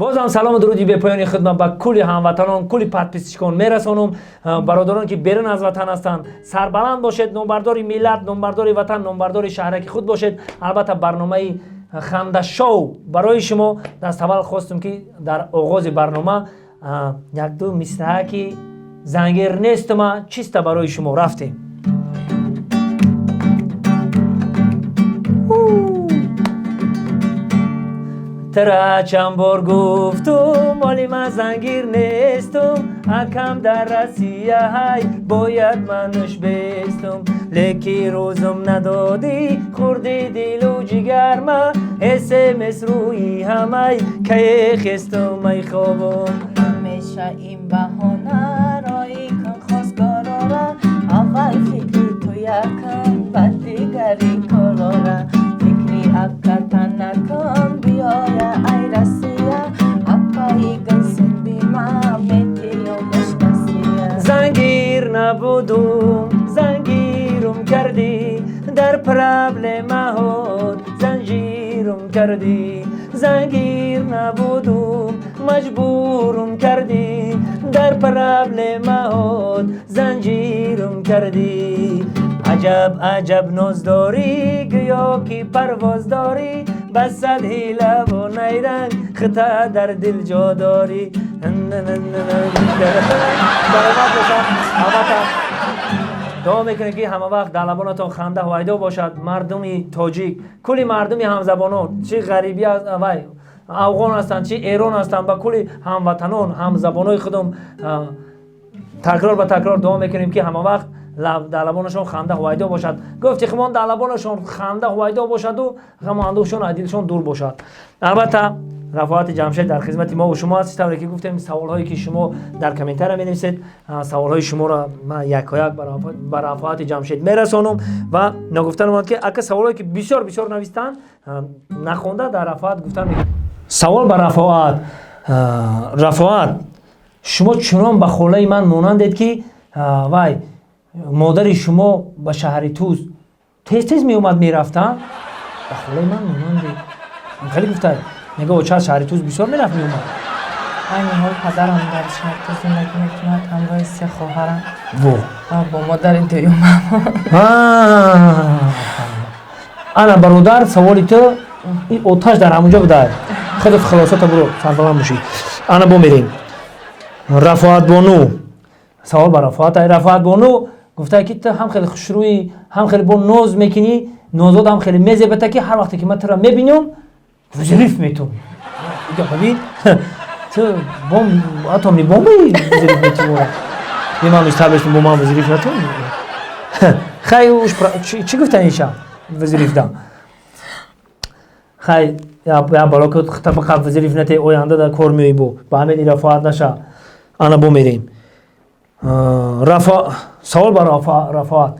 Бозам салому дуруди бепоёни худмат ба кулли ҳамватанон, кулли подписчикон мерасонам. Бародарон, ки берун аз ватан ҳастанд, сарбаланд бошед, номбардори миллат, номбардори ватан, номбардори шаҳраки худ бошед. Албатта, барномаи Ханда Шоу барои шумо. Даставвал хостум, ки дар оғози барнома якду мисраъ, ки зангир нестума, чиста барои шумо. Рафтем. Тра чанд бор гуфтум, моли ман зангир нестум, акам дар Россия ҳай, бояд мануш бестум, леки рӯзум надодӣ, хурди дилу ҷигарма, СМС рӯи ҳамай, кае хестум, ай хобум. Ҳамеша ин баҳона рои кун хостгорора, аввал фикри ту якам, баъд дигари корора, фикри аката накун, биёя ай Россия, апаи гулсумбима метиёмаш насия. Зангир набудум, зангирум кардӣ, дар проблемаҳот занҷирум кардӣ, зангир набудум, маҷбурум кардӣ, дар проблемаҳот занҷирум кардӣ. Аҷаб аҷаб ноз дорӣ, гӯё ки парвоз дорӣ, ба сад ҳилаву найранг хита дар дил ҷо дорӣ. Саломат бошад. Албатта, дуо мекунем, ки ҳама вақт дар лабонатон ханда ҳувайдо бошад. Мардуми тоҷик, кулли мардуми ҳамзабонон, чӣ ғарибӣ вай афғон ҳастанд, чӣ эрон ҳастанд, ба кулли ҳамватанон, ҳамзабонои худум такрор ба такрор дуо мекунем, ки ҳама вақт дар лабонашон ханда ҳувайдо бошад. Гуфти хумон, дар лабонашон ханда ҳувайдо бошаду ғаму андӯҳшон аз дилшон дур бошад. Албатта, Рафоати Ҷамшед дар хизмати мо шумо аст. Тавре ки гуфтем, саволҳое ки шумо дар комментария менависед, саволҳои шуморо ман якояк ба Рафоати Ҷамшед мерасонам. Ва ногуфта намонад, ки ака саволҳое ки бисёр бисёр навистанд, нахонда дар Рафоат гуфтан. Савол ба Рафоат. Рафоат, шумо чунон ба холаи ман монандед, ки вай модари шумо ба шаҳри Туз тез тез меомад, мерафта, ба холаи ман монандед. Хеле гуфта, мега, оча аз шаҳри Туз бисёр мерафт, меомад. Айни ҳол падарам дар шаҳри Туз зиндагӣ мекунад ҳамроҳи се хоҳарам во ва бо модари дуюмам. Ана, бародар, саволи ту ин оташ дар ҳамонҷо буда. Худат хулосата буро, сарбаланд бошӣ. Ана, бо мерем. Рафоатбону, савол ба Рафоат. Рафоатбону гуфта, ки ту ҳам хеле хушрӯӣ, ҳам хеле бо ноз мекунӣ, нозод ҳам хеле мезебата, ки ҳар вақте ки ман туро мебинам, взрыв метум. Бибин, ту бомб, атомный бомбаи, взрыв метум. Ман истаблишмент бо ман взрыв натум. Хай, уш чӣ гуфтан, иша взрыв да. Хай, я бало ки табақа взрыв нате, оянда дар кор меои, бо ба ҳамин Рафоат наша. Ана, бо мерем. Савол ба Рафоат.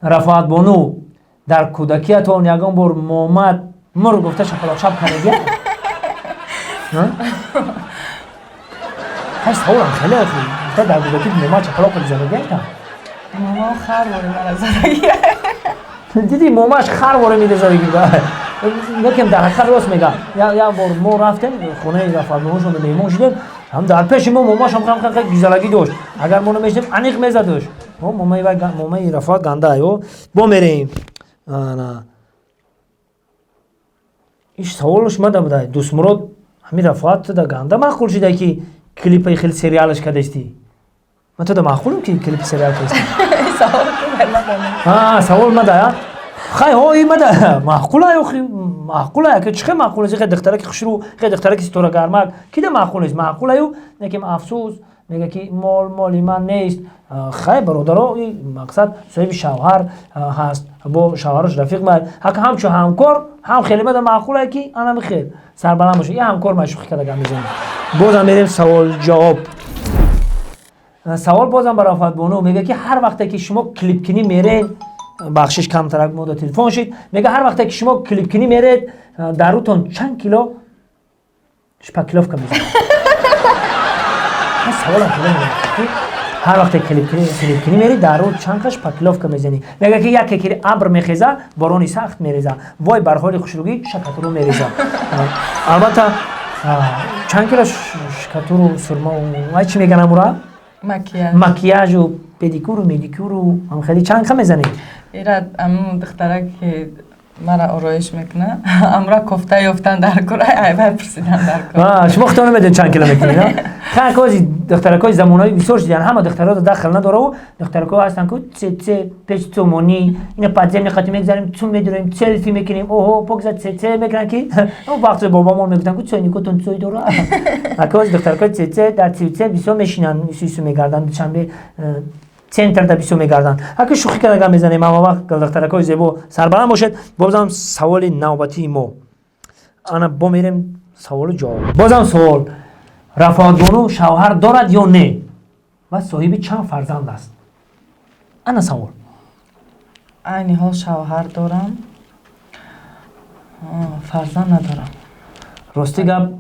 Рафоат бону, дар кӯдакиятон ягон бор момад мур гуфта шапалоқшап кардагия? Хай, саволам хеле гуфта, дар кӯдакӣ момад шапалоқ задагия? Мама хар вори мара задагия. Диди, момаш хар воре мидезадагӣ. Лекин дар ҳақиқат рост мега. Як бор мо рафтем хонаи рафоатбонушонда, меҳмон шудем. Ҳам дар пеши мо момаш ҳам хам гизалагӣ дошт. Агар мо намешидем, аниқ мезадуш. Момаи вай, момаи Рафоат ганда ё. Бо мерем. Ана, иш саволш мада буда. Дӯстмурод, ҳамин Рафоат туда ганда маъқул шуда, ки клипаи хеле сериалаш кардасти. Ман туда маъқулам, ки клипи сериал кардасти? Савол мада. Хай, ҳо, мада маъқула, охи маъқула, ки чӣ хел маъқул аст? Хе духтараки хушрӯ, хе духтараки ситорагармак, кида маъқул нест? Маъқулаю, лекин афсӯс, мега, ки мол моли ман нест. Хай, бародаро, мақсад, соҳиби шавҳар ҳаст, бо шавҳараш рафиқ май, ҳака ҳамчун ҳамкор ҳам хеле мада маъқулае, ки анами хел сарбаланд боша. Я ҳамкор май, шӯхӣ карда гап мезанем. Бозам мерем, савол ҷавоб. Савол бозам ба Рафоатбону. Мега, ки ҳар вақте ки шумо клипкунӣ меред, бахшиш, камтарак мода телефон шид. Мега, ҳар вақте ки шумо клипкунӣ меред, дар рӯтон чанд кило шпаклёвка мезанед? Саволам ки ҳар вақте клипкунӣ мери, дар рӯ чанд ка шпаклёвка мезанӣ? Мега, ки яке ки абр мехеза, борони сахт мереза, вой бар ҳоли хушрӯгӣ, шакатрӯ мереза. Албатта, Чанд кило шкатуру сурмау вай чӣ мегӯянд амура? Макияж. Макияжу педикюру медикюру ҳам хеле чанд ка мезанед? Ира аму духтара, ки мара ороиш мекунад, амра кофта ёфтан дар кор, айвай пурсидан дар кор. Шумо худтон намедонед чанд кило мекунед? Хай, духтаракои замонави бисёр шудиян, ҳама духтаро дахл надораву духтарако ҳастанд ку цц пеш сомонӣ ина подземный қати мегзарем, цум медурем, селфи мекунем, оҳо, покза цц мекунанд, ки вақте бобамон мегуфтанд ку цойникотон цой дора. Акози духтаракои цц дар цц бисёр мешинанд, ису мегарданд, Душанбе центрда бисёр мегарданд. Аки шӯхӣ карда мезанем ҳама вақт. Духтаракои зебо, сарбаланд бошед. Бозам саволи навбатии мо, ана бо мерем саволу ҷавоб. Бозам савол: Рафоатбону шавҳар дорад ё не ва соҳиби чанд фарзанд аст? Ана савол. Айни ҳол шавҳар дорам, фарзанд надорам. Рости гап,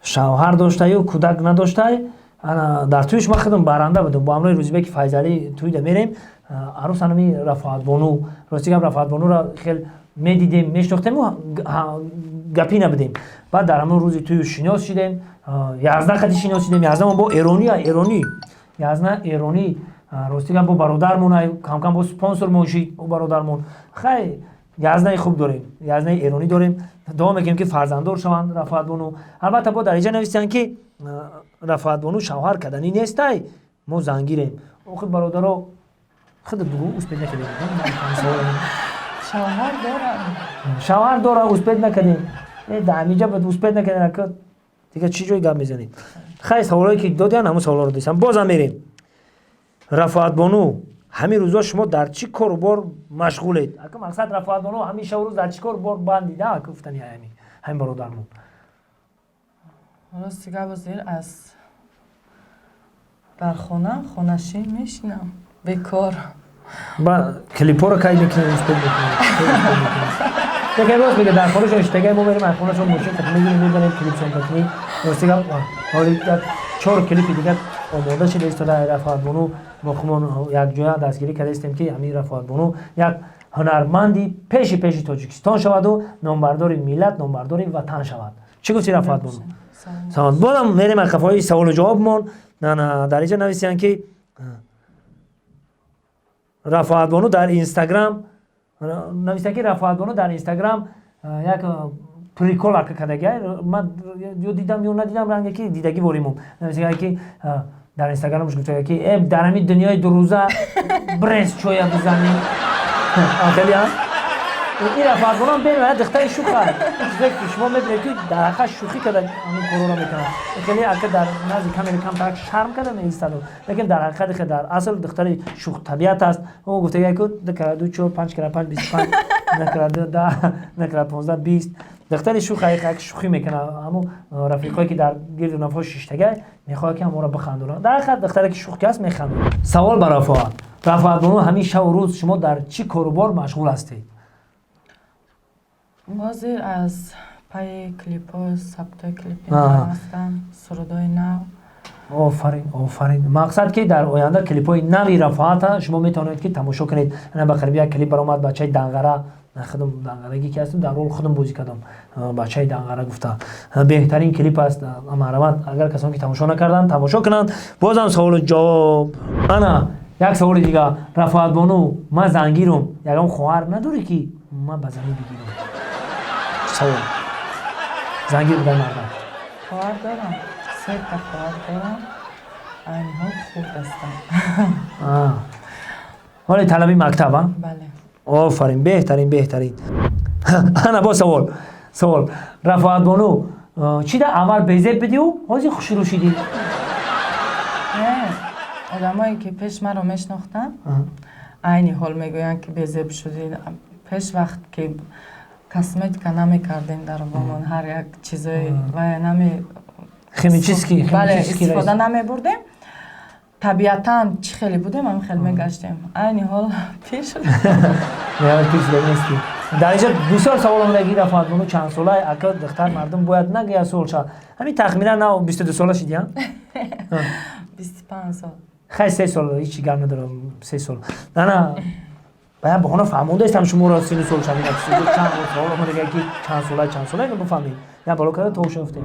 шавҳар доштаю кӯдак надоштай. Дар тӯи шума худам баранда будам, бо ҳамроҳи Рӯзибеки Файзалӣ тӯйда мерем. Арӯс ҳанами Рафоатбону. Рости гап, Рафоатбонуро хел медидем, мешинохтему, гапӣ набудем. Баъд дар ҳамон рӯзи тӯю шинос шидем, 11 қати шинос шидем. Язна бо эрония, эронӣ, Язна эронӣ. Рости гап, бо бародармон камкам бо спонсормон шид о бародармон. Хай, Язнаи хуб дорем, Язнаи эронӣ дорем. Дуо мекунем, ки фарзанддор шаванд Рафоатбону. Албатта, бо дар инҷа нависанд, ки Рафоатбону шавҳар карданӣ нестай, мо зангирем. Охир, бародаро, худат бугӯ, успеть накардем. Шавҳар дорам. Шавҳар дора, успеть накардем. Дар ҳаминҷа успеть накардем, дигар чӣ ҷой гап мезанем? Хай, саволое ки додиан, ҳамун саволоро дисам. Бозам мерем. Рафоатбону, ҳамин рӯзо шумо дар чӣ кору бор машғулед? Ака, мақсад, Рафоатбону ҳамин шабу рӯз дар чӣ кору бор бандида, гуфтани ҳамин бародармон. Рости гап, ҳозир аз дар хона, хонашин мешинам, бекор. Ба клипҳоро кай мекунем, успеть мекунем? Лекин рост мега, дар хонашон иштагай, мо мерем аз хонашон мошин қат мегирем, мебарем клипшон катни. Рости гап, ҳоли як чор клипи дигар омода шуда истода. Рафоатбону бо хумон якҷоя дастгирӣ карда истем, ки ҳамин Рафоатбону як ҳунарманди пеши пеши Тоҷикистон шаваду номбардори миллат, номбардори ватан шавад. Чӣ гуфти, Рафоатбону? Бозам мерем аз қафои саволу ҷавобмон. Дар инҷа нависиянд, ки Рафоатбону дар Инстаграм нависта, ки Рафоатбону дар Инстаграм як прикол ака кардагия. Ман ё дидам, ё надидам, ранге ки дидагӣ воримум. Нависта, ки дар Инстаграмш гуфта, ки э, дар ҳамин дунёи дурӯза брест чоя бизанем. Хеле ин Рафоатбонам бениҳоят духтари шӯха, чизе ки шумо мебинед, ки дар ҳақиқат шӯхӣ карда ҳамин корро мекунад. Хеле ака дар назди камера камтарак шарм карда меистаду, лекин дар ҳақиқат, дар асл духтари шӯхтабиат аст. Ӯ гуфтага ку ду кара ду чор, панҷ кара панҷ 25, на кара ду 10, на кара 15 20. Духтари шӯха як шӯхӣ мекунад. Ҳамун рафиқое, ки дар гирду нафо шиштага, мехоҳад, ки ҳамонро бихандонад. Дар ҳақиқат духтаре, ки шӯхки аст, механдонад. Савол ба Рафоат. Рафоатбону, ҳамин шаву рӯз шумо дар чӣ корубор машғул ҳастед? Ҳозир аз пайи клипҳо, сабтҳои клипи ҳастам, сурудҳои нав. Офарин, офарин. Мақсад, ки дар оянда клипҳои нави Рафоата шумо метавонед, ки тамошо кунед. Ана ба қариби як клип баромад, «Бачаи Данғара». Худам данғарагӣ ки ҳастам, дар рол худам бозӣ кардам, «Бачаи Данғара» гуфта. Беҳтарин клип аст, марҳамат, агар касоне ки тамошо накарданд, тамошо кунанд. Бозам саволу ҷавоб. Ана як саволи дигар: Рафоатбону, ман зангирум, ягон хоҳар надорӣ, ки ман ба занӣ бигирам? Савол зангир будан мардам. Хоҳар дорам, сета хоҳар дорам, айни ҳол хурд ҳастам. Ҳоли талаби мактаб? Бале. Офарин, беҳтарин, беҳтарин. Ана бо савол: Рафоатбону, чӣ да аввал безеб бидиу ҳозир хушрӯ шидӣ? Не, одамое, ки пеш маро мешинохтанд, айни ҳол мегӯянд, ки безеб шудӣ. Пеш вақт ки косметика намекардем, дар вомон ҳар як чизои вая наме Химический. Бале, истифода намебурдем, табиатан чӣ хеле будем, ҳам хеле мегаштем. Айни ҳол пир шудем. Пир шуда нестӣ. Дар инҷа бисёр савол омадаги: Рафоатбону чанд сола? Ака, духтар мардум бояд нагӯяд сол ша. Ҳамин тахминан нав 22 сола шидӣ? 25 сол. Хай, 3 сол ҳичи гап надорам, 3 сол. Ана ба як баҳона фаҳмондаистам шуморо, сину сол шавид. Чанд савол омадага, ки чанд сола, чанд сола, инро бифаҳмед. Як бало карда товша афтем.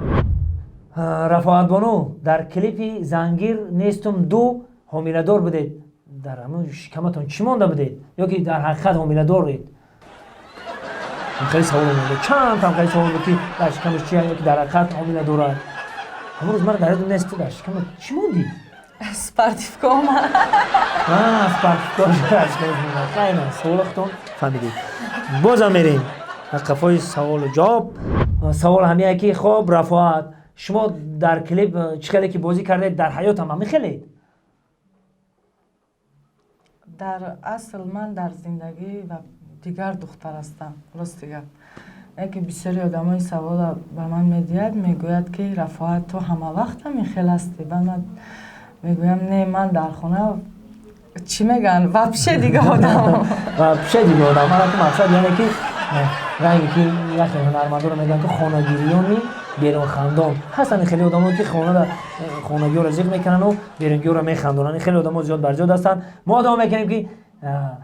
Рафоатбону, дар клипи «Зангир нестум ду» ҳомиладор будед. Дар ҳамун шикаматон чӣ монда будед ё ки дар ҳақиқат ҳомиладоред? Хеле савол монда, чанд там хеле савол буд, ки дар шикамаш чи ё ки дар ҳақиқат ҳомила дорад. Ҳамон рӯз мара дар ёдам нест, ту дар шикамат чӣ мондӣ? Спортивкома. Спортивко дар шикамаш монда. Хайна, савола худтон фаҳмидед. Бозам мерем қафои саволу ҷавоб. Савол ҳамия ки, хоб, Рафоат, шумо дар клип чӣ хеле ки бозӣ кардед, дар ҳаётам ҳамин хелед? Дар асл ман дар зиндагӣ ва дигар духтар ҳастам. Рости гап, яке бисёри одамои савола ба ман медиҳад, мегӯяд, ки Рафоат, ту ҳама вақт ҳамин хел ҳастӣ? Ба ман мегӯям: не, ман дар хона, чӣ мегӯянд, вообще дига одам. Вообще дига одам. Мана ку, мақсад, яъне ки ранге ки яхе ҳунармандоро мегӯянд, ки хонагириёни берунхандон ҳастанд. Хеле одамо, ки хонада хонагиёро зиқ мекунану берунгиёро механдонанд, хеле одамо зиёд бар зиёд ҳастанд. Мо дуо мекунем, ки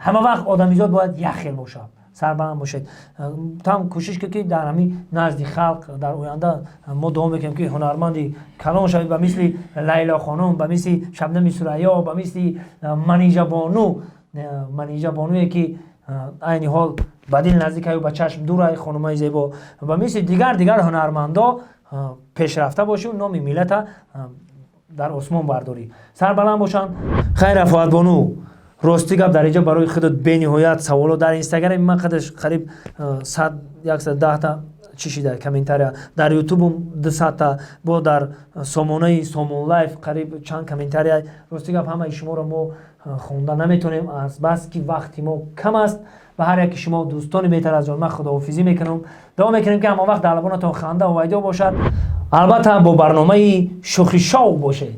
ҳама вақт одамизод бояд як хел бошад. Сарбаланд бошед. Там кӯшиш кун, ки дар ҳамин назди халқ дар оянда мо дуо мекунем, ки ҳунарманди калон шавед, ба мисли Лайло хонум, ба мисли Шабнами Сурайё, ба мисли Манижабону. Манижабонуе, ки айни ҳол ба дил наздикаю ба чашм дурай, хонумаи зебо, ба мисли дигар дигар ҳунармандо пешрафта бошӣ, номи миллата дар осмон бардорӣ. Сарбаланд бошанд. Хайр, Рафоатбону, рости гап, дар инҷо барои худат бениҳоят саволо дар Инстаграми ман қадаш қариб сад, 110-та чӣ шида комментария, дар Ютубум 200-та, бо дар сомонаи Сомон Лайф қариб чанд комментария. Рости гап, ҳамаи шуморо мо хонда наметонем, аз бас ки вақти мо кам аст. Ба ҳар яки шумо, дӯстони беҳтар аз ҷон, ман худоҳофизӣ мекунам. Дуо мекунем, ки ҳама вақт дар лабонатон ханда ҳувайдо бошад. Албатта, бо барномаи «Шӯхи шоу» бошед.